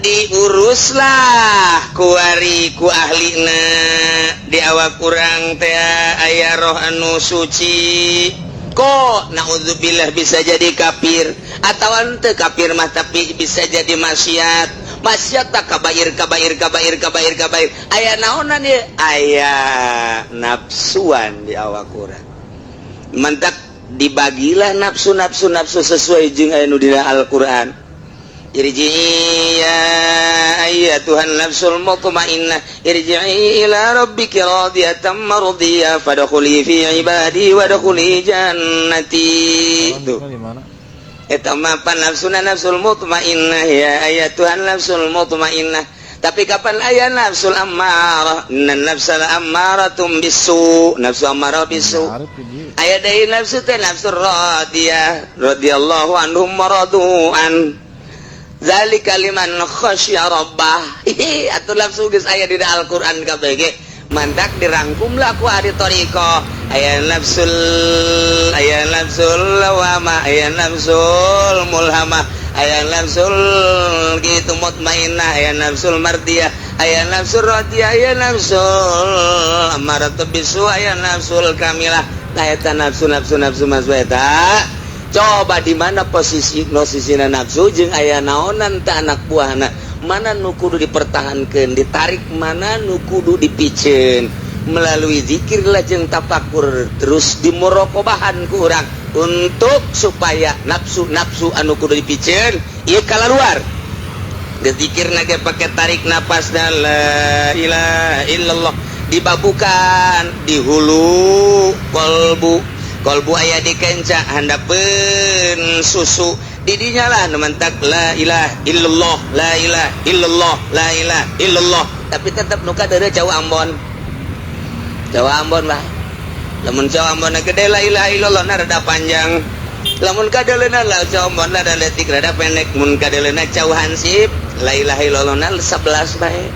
Diuruslah kuari ku ahlina, di awak kurang teh aya roh anu suci kok, naudzubillah, bisa jadi kafir atau ente kafir mah, tapi bisa jadi maksiat. Maksiat tak kabair, kabair, kabair, kabair, kabair. Aya naonan ya, aya nafsuan di awak kurang. Mantak dibagilah nafsu, nafsu, nafsu sesuai jeung aya nu dina Al-Qur'an. Irji'i ya ayyatuhan nafsul mutmainnah, irji'i ila rabbiki radiyatan mardiyah, fadkhuli fi ibadi wadkhuli jannati. Tuh. Eta mah pan nafsuna nafsul mutmainnah, ya ayyatuhan nafsul mutmainnah. Tapi kapan aya nafsul ammarah? Innan nafsal ammaratum bisu, nafsu ammarah bisu. Aya deui nafsu teh nafsu radiyah, radhiyallahu anhum wa an. Zalika liman khasya rabbah. Atuh nafsu geus aya di Al-Qur'an kabeh ge. Mantak dirangkumlah ku ahli thariqah. Aya nafsul, aya nafsul lawama, aya nafsul mulhamah, aya nafsul gitu mutmainnah, aya nafsul mardiyah, aya nafsul radiyah, aya nafsul amaratu bisu, aya nafsul kamilah. Nah, eta nafsu, nafsu, nafsu masuk eta. Coba di mana posisi posisina nafsu jeung aya naonan teh anak buahna, mana nu kudu dipertahankan, ditarik, mana nu kudu dipiceun melalui zikir lah jeung tafakur, terus dimurokobahan ku urang untuk supaya nafsu nafsu anu kudu dipiceun ieu keluar. Zikir ge pakai tarik napas dan la ilaha illallah, dibabukan di hulu kolbu. Kolbu aya di kenca handapeun susu, didinya lah nu mantak la ilaha illallah, la ilaha illallah, la ilaha illallah, tapi tetap nu kadeureuh cau Ambon, cau Ambon lah. Lamun cau Ambon gede, la ilaha illallah na rada panjang. Lamun kadeuleuna lah cau Ambon rada leutik, rada pendek. Mun kadeuleuna cau hansip, la ilaha illallah na 11 bae.